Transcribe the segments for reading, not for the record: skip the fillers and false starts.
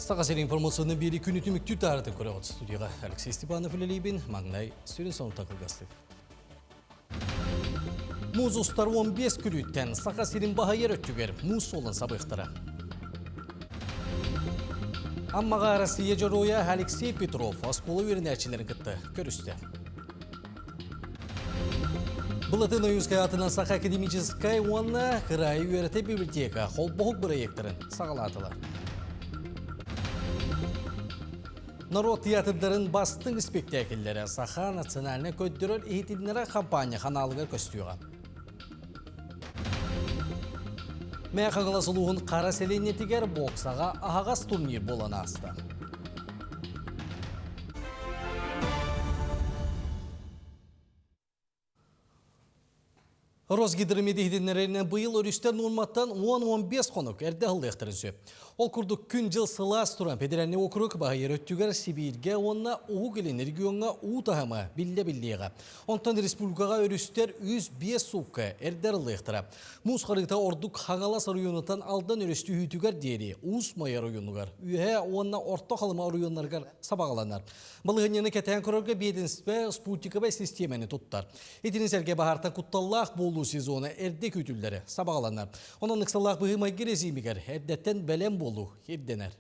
Саха сирин информационный биэри күнү түмүктүү таарытын көрөҕүт студияға Алексей Степанов үлэлиибин. Маҥнай сүрүн сонута кылгастык. Муус устар 15 күнүттэн Саха сирин баһыйар өттүгэр муус суолун сабыахтара. Аммаҕа Россия Дьоруойа Алексей Петров оскуола үөрэнээччилэрин кытта көрүстэ. Былатын Ойуунскай аатынан Саха академическай уонна кыраайы үөрэтэр библиотека холбоһук бырайыактарын саҕалаатылар. Норуот театрдарын бастыҥ испэктээкиллэрэ Саха национальнай көрдөрөр иһитиннэрэр хампаанньа ханаалыгар көстүөҕэ. Мэҥэ Хаҥалас улууһун Хара сэлиэнньэтигэр боксаҕа аһаҕас турнир буолан ааста. Росгидромет иһитиннэрэринэн быйыл өрүстэр нуорматтан 10-15 хонук эрдэ аһыллыахтарын сөп. Ол курдук күн-дьыл сылаас туран федеральнай округ баһыйар өттүгэр Сибииргэ уонна Уһук Илин региоҥҥа уу таһыма биллэ биллиэҕэ. Онтон республикаҕа өрүстэр 105 суукка эрдэ арыллыахтара. Муус харыыта ордук Хаҥалас оройуонуттан Алдан өрөстүүһүүтүгэр диэри Уус Майа оройуонугар, Үөһээ уонна Орто Халыма оройуоннарыгар сабаҕаланар. Балаһыанньаны кэтээн көрөргө биэдинспэ спутниковай систиэмэни туттар. Итини сэргэ баһаартан кутталлаах буолуу сезона эрдэ күүтүллэрэ сабаҕаланар. Онон ыксаллаах быһыы-майгы режимигэр эрдэттэн бэлэм буолуу ирдэнэр.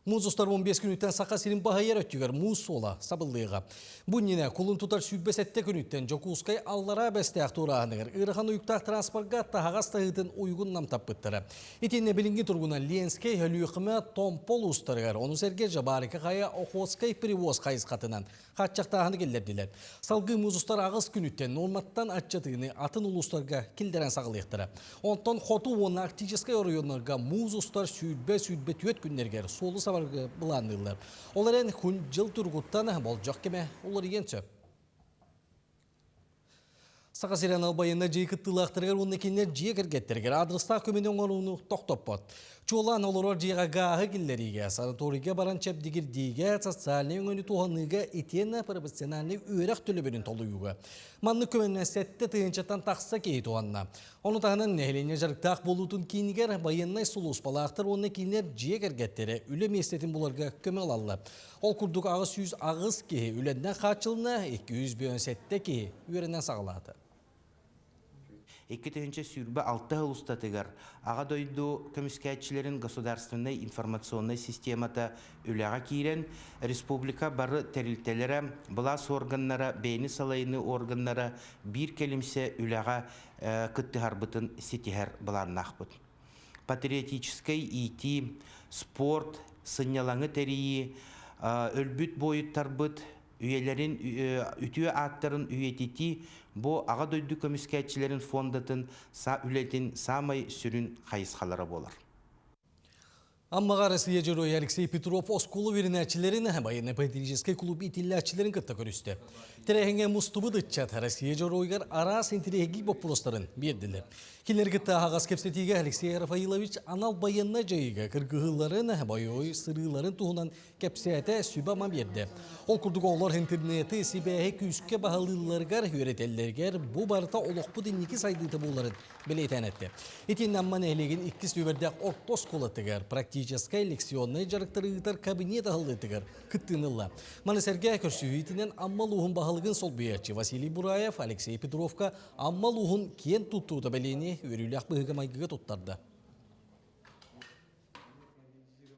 Муус устар 15 күнүттэн Саха сирин баһыйар өттүгэр муус суола сабыллыаҕа. Бу иннинэ кулун тутар 27 күнүттэн Дьокуускай Аллараа Бэстээх туорааһыныгар ыарахан уйуктаах транспорга таһаҕас таһыытын уйгун намтаппыттара. Итиннэ билиҥҥи туругунан Ленскэй, Өлүөхүмэ, Томпо улуустарыгар, ону сэргэ Жабарика хайа Охотскай перевоз хайысхатынан хааччахтааһыны киллэрдилэр. Салгыы муус устар аҕыс күнүттэн нуорматтан аччатыыны атын улуустарга киллэрэн саҕалыахтара. Онтон хоту уонна арктическай оройуоннарга муус устар 124 күннэригэр суолу сабарга былаанныыллар. Ол эрэн күн-дьыл туругуттан болдьох кэмэ уларыйыан сөп. Саха сирэ анал байыаннай дьиэ кыттыылаахтарыгар уонна кинилэр дьиэ кэргэттэригэр аадырыстаах көмөнү оҥорууну тохтоппот. Чуолаан олорор дьиэҕэ гааһы киллэриигэ, санаторийга баран чэбдигирдиигэ, социальнай өҥөнү туһаныыга итиэннэ профессиональнай үөрэх төлөбүрүн толуйууга. Маннык көмөннөн 7 тыһыынчаттан тахса киһи туһанна. Ону таһынан нэһилиэнньэ дьарыктаах буолуутун киинигэр байыаннай сулууспалаахтар уонна кинилэр дьиэ кэргэттэрэ үлэ миэстэтин буларга көмө ылаллар. Ол курдук 808 киһи үлэннэн хааччылына, 257 киһи үөрэнэн саҕалаата. 2026 сыл устатыгар Аҕа дойду көмүскээччилэрин государственнай информационнай системата үлэҕэ киирэн, республика бары тэрилтэлэрэ, былаас органнара, бэйэни салайыныы органнара биир кэлимсэ үлэҕэ кыттыһарбытын ситиһэр былааннаахпыт. Патриотическай иитии, спорт, сынньалаҥы тэрийии, өлбүт буойуттарбыт үйэлэрин үтүө ааттарын үйэтитии бу Аҕа дойду көмүскээччилэрин фондатын үлэтин саамай сүрүн хайысхалара буолар. Аммаҕа Россия Дьоруойа Алексей Петров оскуола үөрэнээччилэрин, военно-патриотическай клуб иитиллээччилэрин кытта көрүстэ. Тэрээһиҥҥэ мустубут ыччат Россия Дьоруойугар араас интэриэһиргии боппуруостарын биэрдилэр. Кинилэр кытта аһаҕас кэпсэтиигэ Алексей Рафаилович анал байыаннай дьайыыга кыргыһыыларын, бойобуой сырыыларын туһунан кэпсээтэ, сүбэ-ама биэрдэ. Ол курдук оҕолор интернети, сибээһи күүскэ баһылыылларыгар, үөрэтэллэригэр бу барыта олохпут инники сайдыыта буоларын бэлиэтээн эттэ. Итиннэ Амма нэһилиэгин иккис нүөмэрдээх орто оскуолатыгар практическай лекционнай дьарыктары ыытар кабинет аһыллыытыгар кыттыыны ылла. Маны сэргэ көрсүһүүтүнэн Амма улууһун баһылыгын солбуйааччы Василий Бураев Алексей Петровка Амма улууһун киэн туттуута бэлиэни үөрүүлээх быһыыга-майгыга туттарда.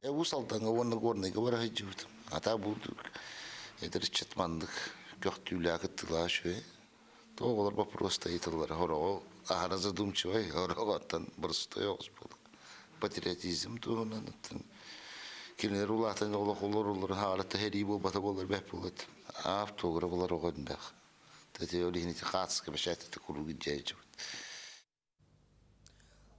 Уус Алдаҥҥа уонна Горнайга бара сылдьыбытым. Ата бу эдэр ыччат маннык көхтүүлээх кыттыылаах үчүгэй. Тоҕо оҕолор боппуруоста ыйыталлара сороҕо аһара задумчивай, сороҕо оттон боростуой оҕус буолар. Патриотизм туһунан оттон кинилэр улаатан олох олороллорун хаалата сэрии буолбата буоллар бэрт буолуо этэ. Автограф ылар оҕо элбэх. Ол иһин ити хаатыска бэчээттэтэ куруук илдьээччибит.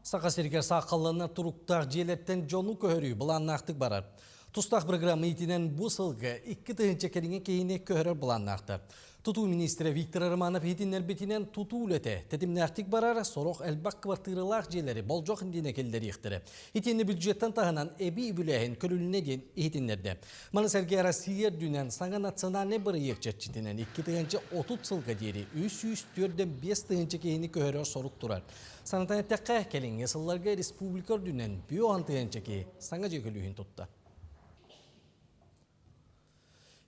Саха сиригэр саахалланар туруктаах дьиэлэртэн дьону көһөрүү былааннаахтык барар. Тустаах программа иитинэн бу сылга 2000 кэриҥэ киһини көһөрөр былааннаахтар. Тутуу министрэ Виктор Романов иһитиннэрбитинэн тутуу үлэтэ тэтимнээхтик барар, сорох элбэх квартиралаах дьиэлэри болдьох иннинэ киллэриэхтэрэ. Итиэннэ бюджеттан таһынан эбии үбүлээһин көрүлүннэ диэн иһитиннэрдэ. Маны сэргэ Россия үрдүнэн саҥа национальнай бырайыак чэрчитинэн 2030 сылга диэри 345 тыһыынча киһини көһөрөр сорук турар. Санатан эттэххэ, кэлиҥҥи сылларга республика үрдүнэн 50 тыһыынча киһи саҥа дьиэ күлүүһүн тутта.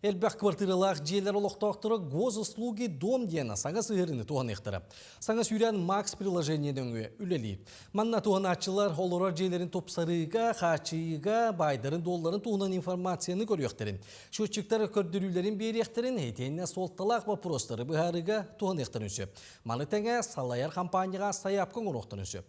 Элбэх квартиралаах дьиэлэр олохтоохторо госуслуги дом диэн саҥа сыһыарыыны туһаныахтара. Саҥа сүүрээн Макс приложение нөҥүө үлэлиир. Манна туһанааччылар олорор дьиэлэрин тупсарыыга, хааччыйыыга, баайдарын-дуолларын туһунан информацияны көрүөхтэрин, счетчиктар көрдөрүүлэрин биэриэхтэрин, итиэннэ суолталаах боппуруостары быһаарыыга туһаныахтарын сөп. Маны тэҥэ салайар хампаанньаҕа сайаапка оҥоруохтарын сөп.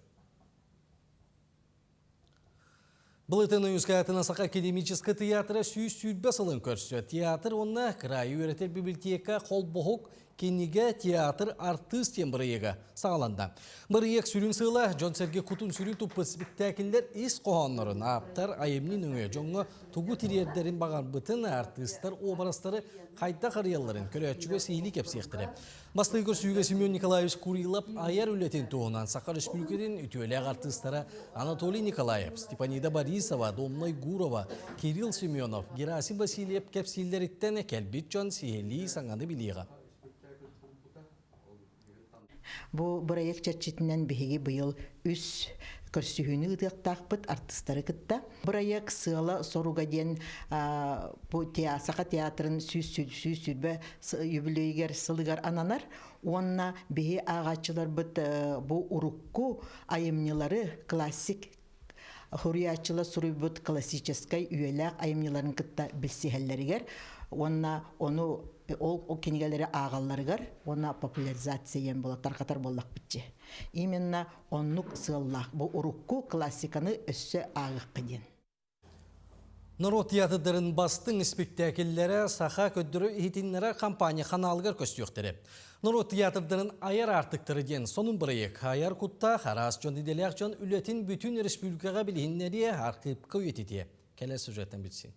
Былытын Ойуунскай Саха академическай театра 120 сылын көрсө. Театр уонна кыраайы үөрэтэр библиотека холбоһук кинигэ театр артыыс диэн бырайыага саҕаланна. Бырайыак сүрүн сыала дьон-сэргэ кутун-сүрүн туппут спектакльлэр ис хоһооннорун ааптар айымньы нөҥүө дьоҥҥо тугу тириэрдэрин баҕарбытын артыыстар образтары хайдах арыйалларын көрөөччүгэ сиһилии кэпсиэхтэрэ. Бастакы көрсүүгэ Семен Николаевич Курилов айар үлэтин туһунан Саха Өрөспүүбүлүкэтин үтүөлээх артыыстара Анатолий Николаев, Степанида Борисова, Домна Гурова, Кирилл Семенов, Герасим Васильев кэпсииллэриттэн кэлбит дьон сиһилии саҥаны билиэҕэ. Бу бырайыак чэрчитинэн биһиги быйыл үс көрсүһүүнү ыытыахтаахпыт артыыстары кытта. Бырайыак сыала-соруга диэн бу Саха театрын 120 юбилейигэр сылыгар ананар уонна биһи ааҕааччыларбыт бу урукку айымньылары классик суруйааччылар суруйбут классическай үйэлээх айымньыларын кытта билсиһэллэригэр уонна ону ол кинигэлэри ааҕалларыгар уонна популяризация диэн буола тарҕатар буоллахпытчы. Именно оннук сыаллаах бу урукку классиканы өссө ааҕыахха диэн. Норуот театрдарын бастыҥ испиктээкиллэрэ Саха көрдөрөр иһитиннэрэр компания ханаалыгар көстүөхтэрэ. Норуот театрдарын айар аартыктара диэн сонун бырайыак айар куттаах араас дьон идэлээх дьон үлэтин бүтүн республикаҕа билиһиннэриэ, архыыпка үйэтитиэ. Кэлэр сюжеттан билсиҥ.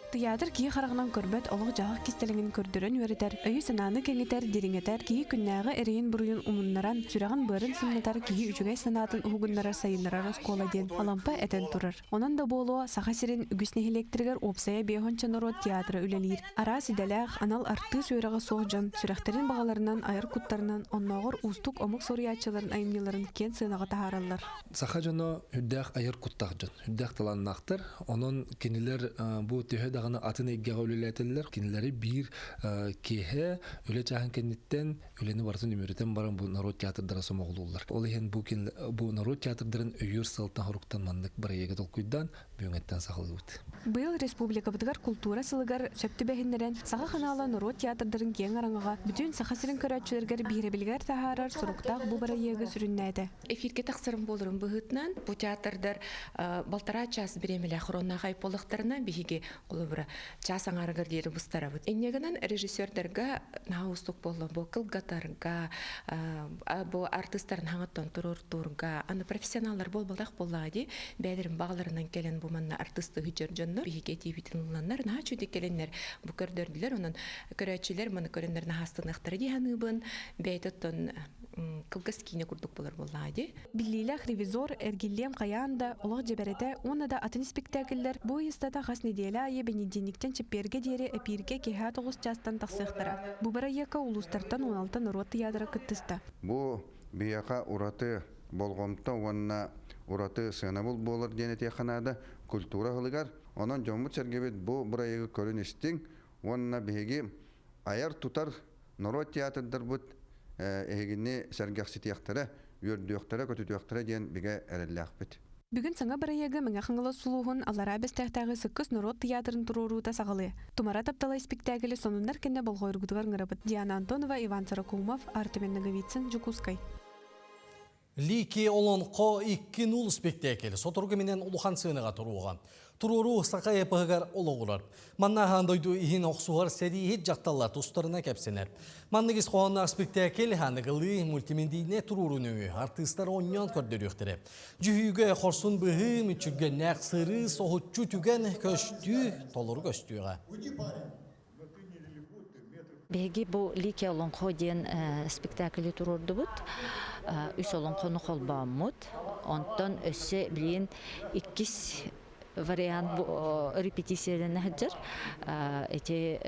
Тыйаатыр киһи хараҕынан көрбөт олох-дьаһах кистэлэҥин көрдөрөн үөрэтэр, өйү-санааны кэҥэтэр, дириҥэтэр, киһи күннээҕи эрэйин-буруйун умуннаран, сүрэҕин-быарын сымнатар, киһи үчүгэй санаатын уһугуннарар сайыннарар оскуола диэн Алампа этэн турар. Онон да буолуо, Саха сирин үгүс нэһилиэктэригэр уопсайа биэһуонча норуот театра үлэлиир. Араас идэлээх, анал артыыс үөрэҕэ суох дьон сүрэхтэрин баҕаларынан, айар куттарынан, оннооҕор уустук омук суруйааччыларын айымньыларын киэн сыанаҕа таһаараллар. Саха дьоно үрдээх айар куттаах дьон, үрдээх талааннаахтар. Онон кинилэр бу төһө даҕаны атын эйгэҕэ үлэлээтэллэр, кинилэри биир киэһэ үлэ чааһын кэнниттэн үлэни барытын үмүрүтэн баран бу норуот театрдара сомоҕолууллар. Ол иһин бу, бу норуот театрдарын өйүүр сыалтан-соруктан маннык бырайыагы толкуйдаан бүгүҥҥэттэн саҕалыыбыт. Быйыл республикабытыгар култуура сылыгар сөп түбэһиннэрэн Саха ханаала норуот театрдарын киэҥ араҥаҕа бүтүн Саха сирин көрөөччүлэригэр биһирэбилигэр таһаарар соруктаах бу бырайыагы сүрүннээтэ. Эфиргэ тахсарым буоларын быһыытынан бу театрдар балтараа час бириэмэлээх хороннаах айполлахтарына биһиги холобура час аҥаарыгар диэри быстарабыт. Инньэ гынан режиссердарга наһаа уустук буолла бу кылгатарга, бу артыыстарын хаҥаттан туруортуурга, аны профессионаллар буолбатах буоллаҕа дии, бэйэлэрин баҕаларынан кэлэн бу манна артыысты сылдьар дьоннор биһиги этиибитин ылынаннар наһаа үчүгэй кэлэннэр бу көрдөрдүлэр, онон көрөөччүлэр маны көрөннөр наһаа астыныахтара дии саныыбын. Бэйэтэ оттон кылгас киинэ курдук буолар буоллаҕа дии. Биллиилээх ревизор эргиллиэм хайаан да олох дьэбэрэтэ уонна да атын испиктээкиллэр бу ый устата хас нэдиэлэ аайы бэнидиэнньиктэн чэппиэргэ диэри эпииргэ киэһэ 9 чаастан тахсыахтара. Бу бырайыакка улуустартан 16 норуот тыйаатыра кыттыста. Бу биһиэхэ ураты болҕомто уонна ураты сыанабыл буолар диэн этиэххэ наада культура ыһылыгар. Онон дьоммут-сэргэбит бу бырайыагы көрүн-истиҥ уонна биһиги айар-тутар норуот театрдарбыт эһигини сэргэхситиэхтэрэ, үөрдүөхтэрэ-көтүтүөхтэрэ диэн бигэ эрэллээхпит. Бүгүн саҥа бырайыагы Мэҥэ Хаҥалас улууһун Аллараа Бэстээхтээҕи Сыккыс норуот тыйаатырын туруоруута саҕалыа. Тумара таптала испиктээкили сонуннар кэннэ болҕойоргутугар ыҥырабыт. Диана Антонова, Иван Сорокоумов, Артем Ноговицын, Дьокуускай. Лики олонхо 2-0 спектакль сотору кэминэн улахан сыанаҕа туруоҕа. Туруоруу саха эпоһыгар олоҕурар. Манна ахан дойду иһин охсуһар сэрииһит дьахталлар тустарына кэпсэнэр. Маннык ис хоһоонноох спектакль аныгылыы мультимедийнэ туруоруу нөҥүө артыыстар оонньоон көрдөрүөхтэрэ. Дьүһүйүүгэ хорсун быһыы, мүччүргэннээх сырыы, соһуччу түгэн көстүү толору көстүөҕэ. Биһиги бу Ликия олоҥхо диэн спектаклы туруордубут. Үс олоҥхону холбооммут. Онтон өссө билигин иккис вариант репетициялана сылдьар. Эти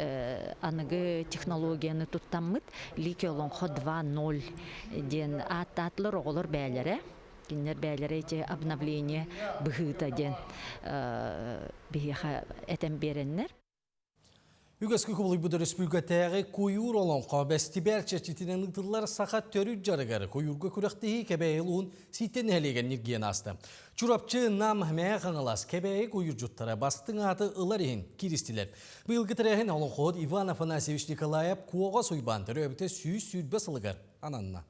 аныгы технологияны туттаммыт Ликия олоҥхо 2.0 диэн ааттаатылар оҕолор бээлэрэ. Кинилэр бээлэрэ ити обновление быһыыта диэн биһиэхэ этэн биэрэннэр. Үгэскэ кубулуйбут өрөспүүбүлүкэтээҕи куйуур олоҥхо бэстибээл чэрчитинэн ыытыллар саха төрүт дьарыгар куйуурга күрэхтэһии Кэбээйи улууһун Сииттэ нэһилиэгэр ньиргийэн ааста. Чурапчы, Нам, Мэҥэ Хаҥалас, Кэбээйи куйуурдьуттара бастыҥ ааты ылар иһин кииристилэр. Быйылгы тэрээһин олоҥхоһут Иван Афанасьевич Николаев Куоҕас Уйбаан төрөөбүтэ 120 сылыгар ананна.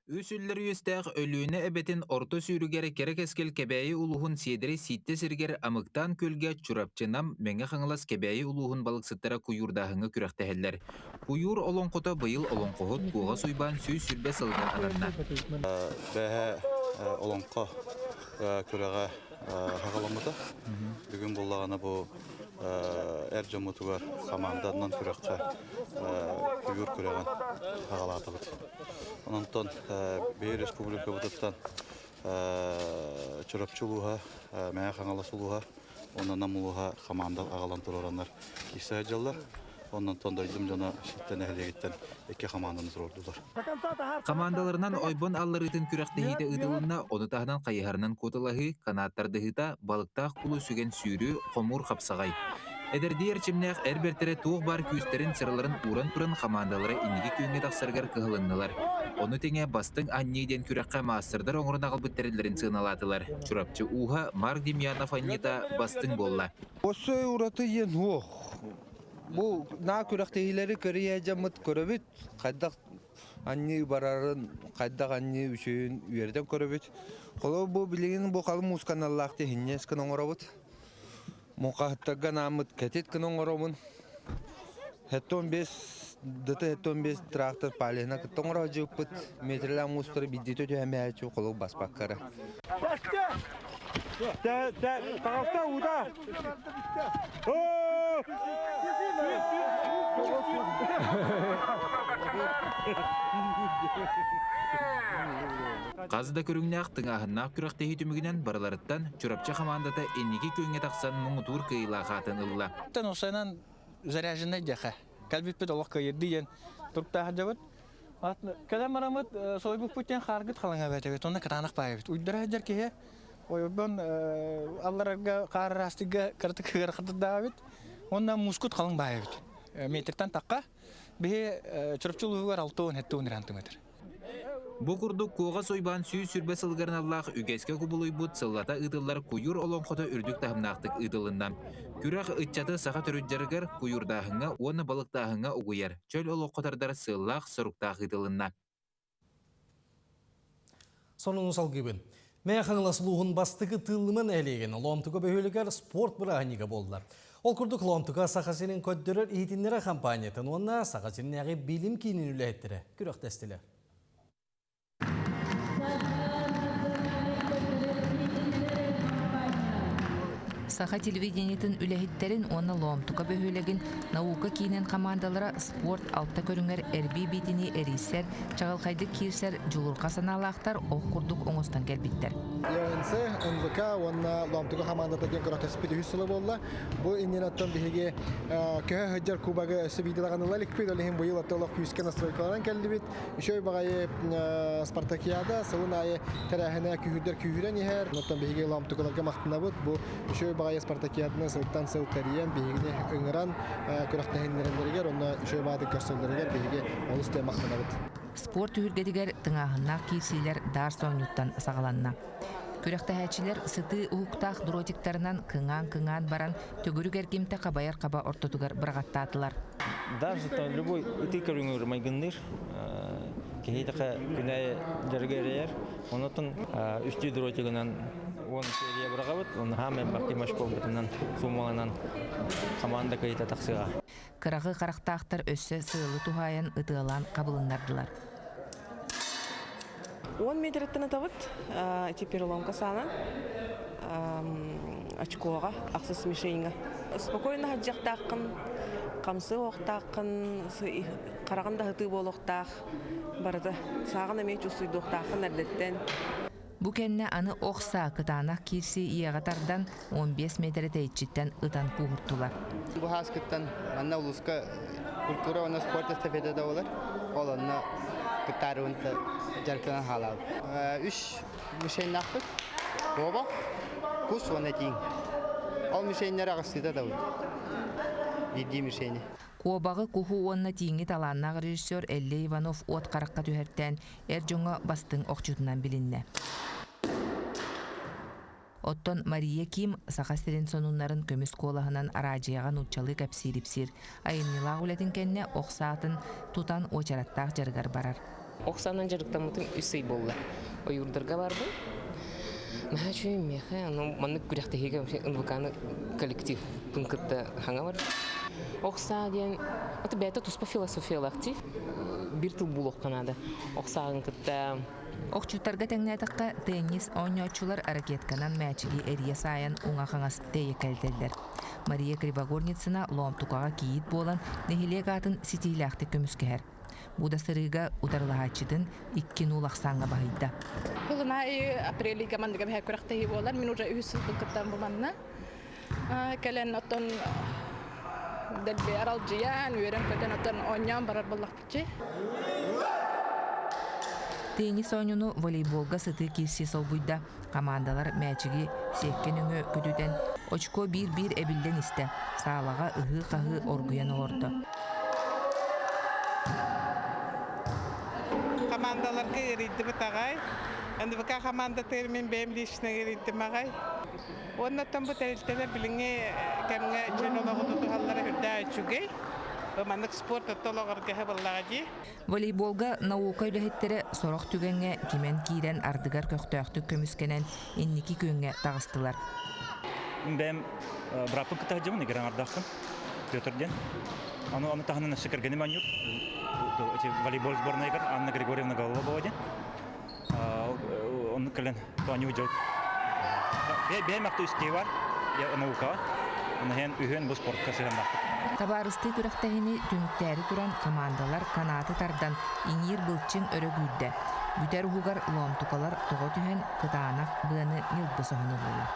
Үс үллэр үөстээх Өлүөнэ эбэтин орто сүүрүгэр кэрэ кэскил Кэбээйи улууһун Сиэдэрэй Сииттэ сиригэр Амыктаан күөлгэ Чурапчы-Нам, Мэҥэ Хаҥалас Кэбээйи улууһун балыксыттара куйуурдааһыҥҥа күрэхтэһэллэр. Куйуур олоҥхото быйыл олоҥхоһут Куоҕас Уйбаан 120 сылыгар ананна. Бэһэ олоҥхо күрэҕэ хаҕаламмыта. Бүгүн буоллаҕына бу эр дьоммутугар хамаанданан күрэххэ куйуур күрэҕин хаҕалаатыбыт. Онтон биһи республикабытыттан Чурапчы улууһа, Мэҥэ Хаҥалас улууһа уонна Нам улууһа хамаанда аҕалан туруораннар киирсэ сылдьаллар. Оннонтон дойдум дьоно Ситтэ нэһилиэгиттэн икки хамаанданы туруордулар. Хамаандаларынан ойбон алларыытын күрэхтэһиитэ ыытылынна, ону таһынан хайыһарынан куоталаһыы, канаат тардыһыыта, балыктаах кулу сүгэн сүүрүү, хомуур хапсаҕай. Эдэрдии эрчимнээх эр бэртэрэ туох баар күүстэрин, сыраларын ууран туран хамаандалара инники күөҥҥэ тахсарыгар кыһалыннылар. Ону тэҥэ «Бастыҥ анньыы» диэн күрэххэ маастардар оҥорон аҕалбыт тэриллэрин сыаналаатылар. Чурапчы ууһа Марк Демьянов анньыыта бастыҥ буолла. Өссө ураты диэн суох. Бу наа күрэхтэһиилэри көрүйэ дьаммыт көрөбүт. Хайдах анньыы барарын, хайдах анньыы үчүгүн үөрэтэн көрөбүт. Холобур бу билигин бу халыҥ муус каналлаах тиһинньэс гына оҥоробут. Муҥхаһыттарга анааммыт кэтит гына оҥоробун. 75 ДТ-75 трактор палеһына кытта оҥоро сылдьыбыппыт. Метрэлээх муустары биирдиитэ түһэмээччи холобур баспакка эрэ. Таҕыста уута! Хас да көрүҥнээх тыҥааһыннаах күрэхтэһии түмүгүнэн барыларыттан Чурапчы хамаандата инники күөҥҥэ тахсан муҥутуур кыайыылаах аатын ылла. Осанан заряженный дьаха. Кэлбиппит олох кыайырды диэн туруктаах дьабыт. Кэлэн бараммыт сойбуппут диэн хааргыт халаҥа эбэтэбит, онно кытаанах баайабыт. Уйдара сылдьар киһи ойбон алларарга хаар ыраастыга кыратык ыарахатырдаабыт. Онно мускут халыҥ баайабыт. Метртан тахха биһи Чурапчы улууһугар 6-10 сантиметр. Бу курдук Куоҕас Уйбаан 120 сылыгар аналлаах үгэскэ кубулуйбут сыллата ыытыллар куйуур олоҥхото үрдүк таһымнаахтык ыытылынна. Күрэх ыччаты саха төрүт дьарыгар, куйуурдааһыҥҥа уонна балыктааһыҥҥа угуйар, чөл олоххо тардар сыаллаах-соруктаах ыытылынна. Сонуну салгыыбын. Мэҥэ Хаҥалас улууһун бастакы тыыллыман нэһилиэгин Лоомтука бөһүөлэгэр спорт бырааһынньыга буолла. Ол курдук Лоомтука Саха сирин көрдөрөр иһитиннэрэр хампаанньатын уонна Саха сиринээҕи билим киинин үлэһиттэрэ күрэхтэстилэр. Саха телевидениетын үлэһиттэрин уонна Лоомтука бөһүөлэгин наука киинин хамаандалара спорт алта көрүҥэр эрбии биитини эрийсэр, чаҕылхайдык киирсэр дьулурҕа санаалаахтар ох курдук оҥостон кэлбиттэр. ЯНЦ, НВК уонна Лоомтука хамаандата диэн күрэхтэспит үһүс сыла буолла. Бу иннинаттан биһиги көһө сылдьар кубогы өссө биирдэ даҕаны ыла иликпит. Ол иһин быйыл олох күүскэ настройкаланан кэллибит. Үчүгэй баҕайы спартакиада сылын аайы тэрээһинэ күүһүрдэр күүһүрэн иһэр. Оттон биһиги Лоомтукаларга махтанабыт. Бу үчүгэй баҕайы спартакиаданы сылтан сыл тэрийэн биһигини ыҥыран күрэхтэһиннэрэллэригэр уонна үчүгэй баҕайытык көрсөллөрүгэр биһиги олус диэн махтанабыт. Спорт түһүлгэтигэр тыҥааһыннаах киирсиилэр даарс оонньууттан саҕаланна. Күрэхтэһээччилэр сытыы уһуктаах дротиктарынан кыҥаан-кыҥаан баран төгүрүк эргимтэ хабайар хаба ортотугар быраҕаттаатылар. Даже любой ытыы көрүҥүр майгынныыр киһиэхэ күнэ дьарыгы эрэйэр. Онотон үстүү дротигынан 10 серия быраҕабыт. Оны хаам элбэх машколбутунан суммаланан команда кыйыта тахсыаҕа. Кыраҕы харахтаахтар өссө сыалы туһаайан ытыалаан хабылыннардылар. 10 метреттен атабыт, ити переломка саанан очкоға, ахсыс мишеньга. Спокойно хаджахтааххын, Хамсыы уохтааххын, хараҕын да сытыы буолуохтаах, барыта сааҕын эмиэ чувствуйдуохтааххын эрдэттэн. Бу кэннэ аны ох саа кытаанах киирсии ийэҕэ тардан 15 миэтэрэ тэйиччиттэн ытан кууһуртулар. Бу хааскыттан манна улууска культура уонна спорт эстафетата буолар. Ол онно кыттаарыбын дьарыктанан хаалаабыт. Үс мишеннаахпыт. Куобах, кус уонна тииҥ. Ол мишеннэр аҕыстыыта да биирдии мишени. Куобаҕы, куһу уонна тииҥи талааннаах режиссер Эллэй Иванов уот харахха түһэртээн эр дьоҥҥо бастыҥ охчутунан билиннэ. Оттон Мария Ким Саха сирин сонуннарын көмүс куолаһынан араадьыйаҕа нууччалыы кэпсиир-ипсиир айымньылаах үлэтин кэннэ ох саатын тутан уочараттаах дьарыгар барар. Ох саанан дьарыктаммытым үс ый буолла. Ойуурдарга барбын. Наһаа үчүгэй миэхэ, ну, маннык күрэхтэһиигэ вообще НВК-ны коллективпын кытта хаҥа бар. Ох саа диэн, это бэйэтэ туспа философиялаах дии. Биир тыл булуохха наада. Ох сааҕын кытта Охчуттарга тэҥнээтэххэ, теннис оонньооччулар ракетканан мээчиги эрийэ саайан уҥа-хаҥас тэйэккэлэтэллэр. Мария Кривогорницына Лоомтукаҕа кийиит буолан, нэһилиэк аатын ситиилээхтик көмүскэһэр. Бу да сырыыга утарылаһааччытын 2-0 ахсааҥҥа баһыйда. Кылына апрелига манныга бэһэ күрэхтэһии буолар. Мин уже үһүс сылбын кыттан бу манна. Кэлэн оттон дэлби аралдьыйан, үөрэн-көтөн оттон оонньоон барар буоллахпытчы. Теннис оонньууну волейболга сытыы киирсии солбуйда. Хамаандалар мээчиги сиэккэ нөҥүө көтүтэн, очко биир-биир эбиллэн истэ. Саалаҕа ыһыы-хаһыы оргуйан олордо. Командаларга ыарыйдыбыт аҕай. НВК хамаандатыгар мин бэйэм лично ыарыйдым аҕай. Уоннаттан бу тэрилтэлэр билиҥҥи кэмҥэ чөл олоҕу тутуһаллара үрдээх үчүгэй. Маннык спорт отто олоҕорго буоллаҕа дии. Волейболга наука үлэһиттэрэ сорох түгэҥҥэ кимэн киирэн ардыгар көхтөөхтүк көмүскэнэн инники күөҥҥэ таҕыстылар. Бэйэм бырааппын кытта сылдьабын, игран аҥардаахпын, Петр диэн. Ону ону таһынан өссө кэргэним оонньуур. Волейбол сборнайыгар Анна Григорьевна Гололобова диэн. Оннук кэлэн оонньуу дьыл. Бэйэм ахты үстии бар, наукаҕа. Онон үһүөн бу спортка сыһыаннаахпыт. Табаарыстыы күрэхтэһиини түмүктээри туран командалар канааты тардан иҥиир былчыҥ өрө күүрдэ. Бүтэр уһугар лоомтукалар тоҕо түһэн кытаанах быаны ньылбы соһон ыллылар.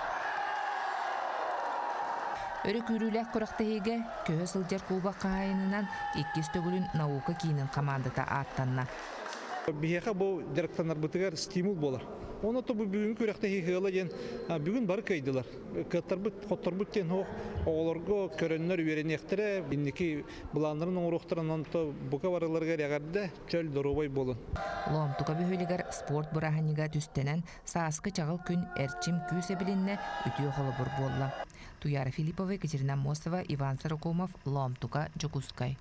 Өрө күүрүүлээх күрэхтэһиигэ көһө сылдьар кубок хаһаайынынан иккис төгүлүн наука киинин хамаандата ааттанна. Биһиэхэ бу дьарыктанарбытыгар стимул буолар. Онно бу бүгүҥҥү күрэхтэһии ыала диэн бүгүн бары кыайдылар. Кыаттарбыт, хотторбут диэн суох оҕолорго көрөннөр үөрэниэхтэрэ, инники былааннарын оҥоруохтарын онто бука барыларыгар эҕэрдэ, чөл доруобай буолун. Лоомтука бөһүөлэгэр спорт бырааһынньыга түстэнэн, сааскы чаҕыл күн эрчим күүс эбилиннэ, үтүө холобур буолла. Туяра Филиппова, Екатерина Аммосова, Иван Сорокомов, Лоомтука, Дьокуускай.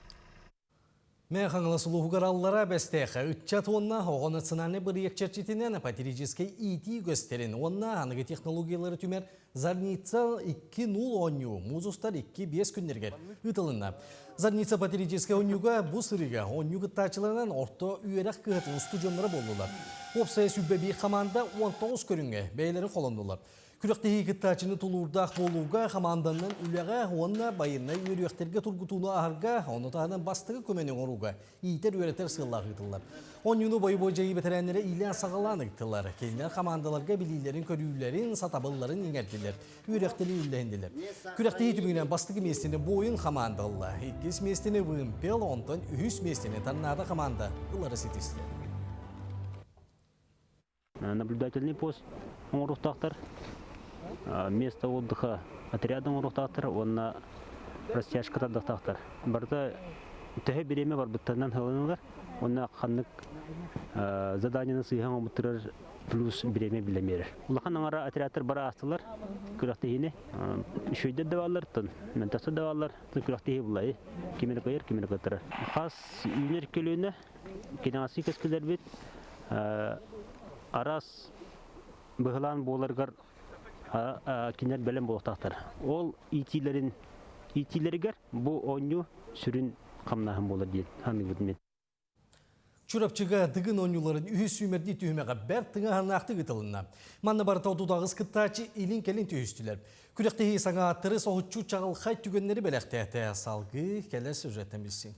Мэҥэ Хаҥалас улууһугар аллара Бэстээххэ ыччат уонна оҕо национальнай бырайыак чэрчитинэн патриотическай иитии үгэстэрин уонна аныгы технологиялары түмэр Зарница 2-0 оонньуу муус устар 2-5 күннэригэр ыытылынна. Зарница патриотическай оонньууга бу сырыыга оонньуу кыттааччыларынан орто үөрэх кыһатын устудьуоннара буоллулар. Уопсайа 21 хамаанда 19 көрүҥҥэ бэйэлэрин холоннулар. Күрэхтэһии кыттааччыны тулуурдаах буолууга, хамаанданан үлэҕэ уонна байыаннай үөрүйэхтэргэ тургутууну ааһарга, ону таһынан бастакы көмөнү оҥорууга иитэр-үөрэтэр сыаллаах ыытыллар. Оонньууну бойобуой дьайыы бэтэрээннэрэ иилээн-саҕалаан ыыттылар. Кинилэр хамаандаларга билиилэрин-көрүүлэрин, сатабылларын иҥэрдилэр, үөрэхтэрин үллэһиннилэр. Күрэхтэһии түмүгүнэн бастакы миэстэни буойун хамаанда ылла. Иккис миэстэни Вымпел, онтон үһүс миэстэни Торнадо хамаанда ылары ситистэ. Наблюдательный пост оҥоруохтаахтар, место отдыха отряд оҥоруохтаахтар уонна растяжка тардыахтаахтар. Барыта төһө бириэмэ барбыттарынан ылынылар уонна ханнык заданиены сыыһа оҥорбуттарар плюс бириэмэ биллэн биэрэр. Улахан аҥара отрядтар бары аастылар күрэхтэһиини. Үчүгэйдэр да бааллар, ментастар да бааллар. Күрэхтэһии буллайы. Ким эрэ кыайар, ким эрэ кыттарар. Хас үүнэр көлүөнэ Кинээси кэскилэрбит араас быһылаан буоларыгар кинилэр бэлэм буолуохтаахтар. Ол иитиилэрин иитиилэригэр бу оонньуу сүрүн хамнааһын буолар диэн саныыбын мин. Чурапчыга Дыгын оонньууларын үһүс сүүмэрдии түһүмэҕэ бэрт тыҥааһыннаахтык ыытылынна. Манна барыта 38 кыттааччы илин-кэлин түһүстүлэр. Күрэхтэһии саҥа ааттары соһуччу чаҕылхай түгэннэри бэлэхтээтэ. Салгыы кэлэр сюжеттэн билсиҥ.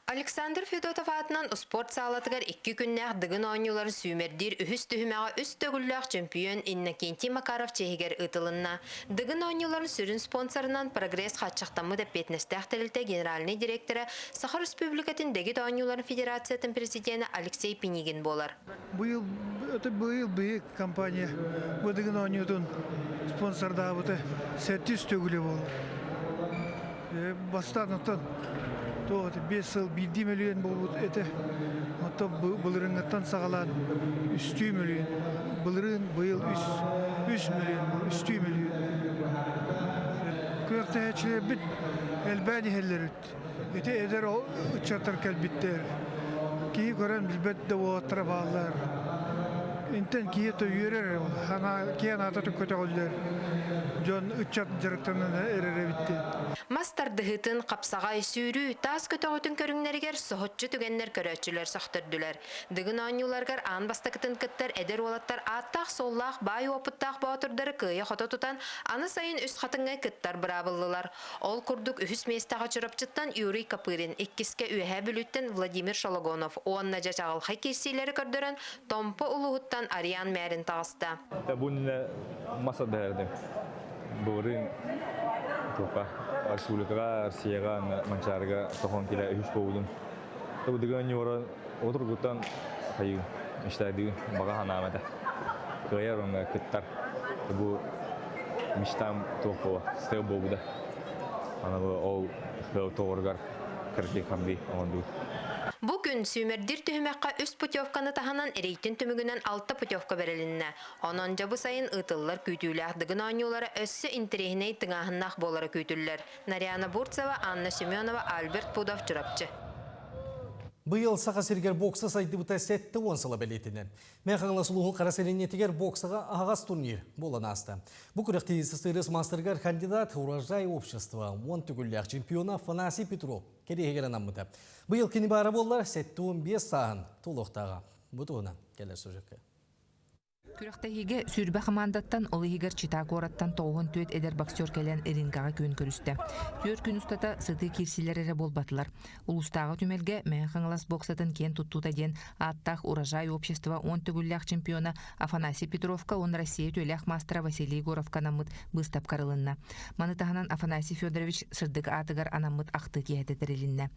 Александр Федотов аатынан успуорт саалатыгар икки күннээх Дыгын оонньууларын сүүмэрдиир үһүс түһүмэҕэ үс төгүллээх чөмпүйүөн Иннокентий Макаров чиэһигэр ыытылынна. Дыгын оонньууларын сүрүн спонсорынан Прогресс хааччахтаммыт эппиэтинэстээх тэрилтэ генеральнай директора, Саха Республикатын дэгит оонньууларын федерациятын президенэ Алексей Пинигин буолар. Быйыл быйыл биһи компания бу Дыгын оонньуутун спонсордаабыта сэттис төгүлэ буолар. Бастаан оттон туох 5 сыл биирдии мөлүйүөн буолбут этэ. Оттон былырыыҥҥыттан саҕалаан үстүү мөлүйүөн. Былырыын быйыл үс мөлүйүөн, үстүү мөлүйүөн. Күрэхтэһээччилэрбит элбээн иһэллэр эбит. Ити эдэр ыччаттар кэлбиттэр. Киһи көрөн билбэт да уолаттара бааллар. Интэн киһи үөрэр, киһи анаата көтөҕүллэр. Дьон ыччат дьарыктанан эрэр эбиттин. Мас тардыһыытын, хапсаҕай, сүүрүү, таас көтөҕүтүн көрүҥнэригэр соһуччу түгэннэр көрөөччүлэр сөхтөрдүлэр. Дыгын оонньууларыгар аан бастакытын кыттар эдэр уолаттар ааттаах-суоллаах баай уопуттаах боотурдары кыайа-хото тутан, аны сайын Үс Хатыҥҥа кыттар быраабыллылар. Ол курдук үһүс миэстэҕэ Чурапчыттан Юрий Копырин, иккискэ Үөһээ Бүлүүттэн Владимир Шологонов уонна дьэ чаҕылхай киирсиилэри көрдөрөн Томпо улууһуттан Ариан Мярин таҕыста. Бу иннинэ мас ардыһардым. Былырыын туохха республикаҕа, Россияҕа, Манчаарыга тохон килэ үһүс буолбутум. Бу ньуора отургуттан хайыы мечтайдыы баҕа санаам этэ. Кыайар уонна кыттар. Бу мечтам туох буола, сыал буолбута. Аны бу ол сыал тоҕоругар кырдьык хамдыы оҥордубут. Бу күн сүүмэрдиир түһүмэххэ үс путевканы таһынан рейтинг түмүгүнэн алта путевка бэрилиннэ. Онон дьэ бу сайын ыытыллар күүтүүлээх Дыгын оонньуулара өссө интэриэһинэй тыҥааһыннаах буолара күүтүллэр. Нарьяна Бурцева, Анна Семенова, Альберт Пудов, Чурапчы. Быйыл Саха сиригэр бокса сайдыбыта 70 сыла бэлиэтэнэр. Мэҥэ Хаҥалас улууһун Хара сэлиэнньэтигэр боксаҕа аһаҕас турнир буолан ааста. Бу күрэхтэһии СССР маастарыгар кандидат Урожай общества 10 төгүллээх чемпиона Афанасий Петров кэриэһигэр анаммыта. Быйыл кини баара буоллар 75 сааһын туолуохтааҕа. Бу туһунан кэлэр сюжекка. Күрэхтэһиигэ 20 хамаандаттан, ол иһигэр Чита куораттан 94 эдэр боксер кэлэн рингаҕа күөн көрүстэ. Түөрт күн устата сытыы киирсиилэр эрэ буолбатылар. Улуустааҕы түмэлгэ Мэҥэ Хаҥалас боксатын киэн туттуута диэн ааттаах Урожай общество 10 төгүллээх чемпиона Афанасий Петровка уонна Россия үтүөлээх маастара Василий Егоровка анаммыт быыстапка арылынна. Маны таһынан Афанасий Федорович сырдык аатыгар анаммыт ахтыы киэһэтэ тэрилиннэ.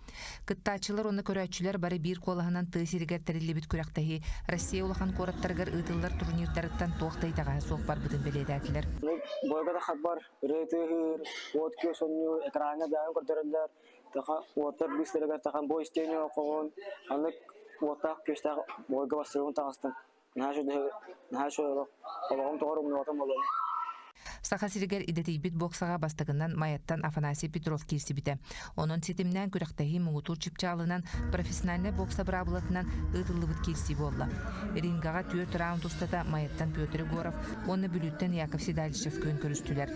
Кыттааччылар уонна көрөөччүлэр бары биир куолаһынан тыа сиригэр тэриллибит күрэхтэһии Россия улахан куораттарыгар ыытыллар турнирдарыттан туох да итэҕэһэ суох барбытын бэлиэтээтилэр. Бойго да хабар, ырыа тыаһыыр, уот күөс онньуур, экраҥҥа бэйэҥ көрдөрөллөр, таха уоттар быыстарыгар тахан бой истиэнэ оҥоһун, аннык уоттаах күөстээх бойго бастырыгын таҕыстым. Наһаа үчүгэй, наһаа үчүгэй олох. Олоҕум тоҕо умнубатым буолуо. Саха сиригэр идэтийбит боксаҕа бастакынан Майаттан Афанасий Петров киирсибитэ. Онон ситимнээн күрэхтэһии муҥутуур чыпчаалынан профессиональнай бокса быраабылатынан ыытыллыбыт киирсии буолла. Рингаҕа түөрт раунд устата Майаттан Петр Егоров уонна Бүлүүттэн Яков Седалищев күөн көрүстүлэр.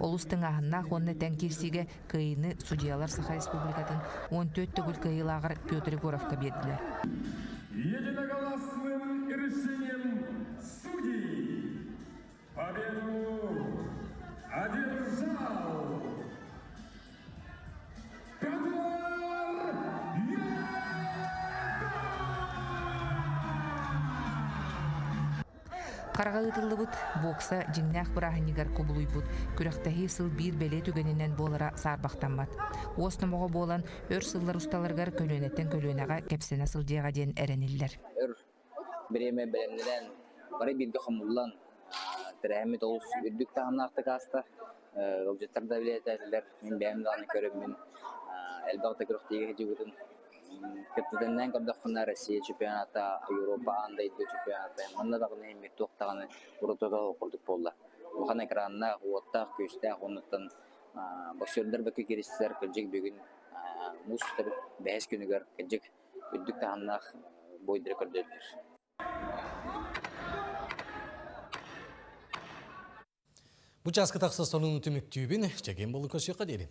Олус тыҥааһыннаах уонна тэҥ киирсиигэ кыайыыны судьуйалар Саха Республикатын 14 төгүл кыайыылааҕар Петр Егоровка биэрдилэр. Единоголосным решением судей победу одержал Петр Хараҕа ыытыллыбыт бокса дьиҥнээх бырааһынньыгар кубулуйбут күрэхтэһии сыл биир бэлиэ түгэнинэн буолара саарбахтаммат. Уос номоҕо буолан, өр сыллар усталарыгар көлүөнэттэн көлүөнэҕэ кэпсэнэ сылдьыаҕа диэн эрэниллэр. Өр бириэмэ бэлэмнэнэн, бары бииргэ хомуллан, тэрээһиммит олус үрдүк таһымнаахтык ааста. Ыалдьыттар да билээтэллэр, мин бэйэм даҕаны көрөммүн элбэх да күрэхтэһиигэ сылдьыбытым. Кыттытыннаан көрдөххүнэ Россия чемпионата, Европа аан дойду чемпионата манна даҕаны эмиэ туох даҕаны урутата суох курдук буолла. Улахан экраннаах, уоттаах, күүстээх уонуттан боксердар бөккө кииристилэр кырдьык бүгүн муус устар бэһис күнүгэр кырдьык үрдүк таһымнаах бойдары көрдөрдүлэр. Бу чааска тахса сонуну түмүктүүбүн, чэгиэн болу көрсүөххэ диэри.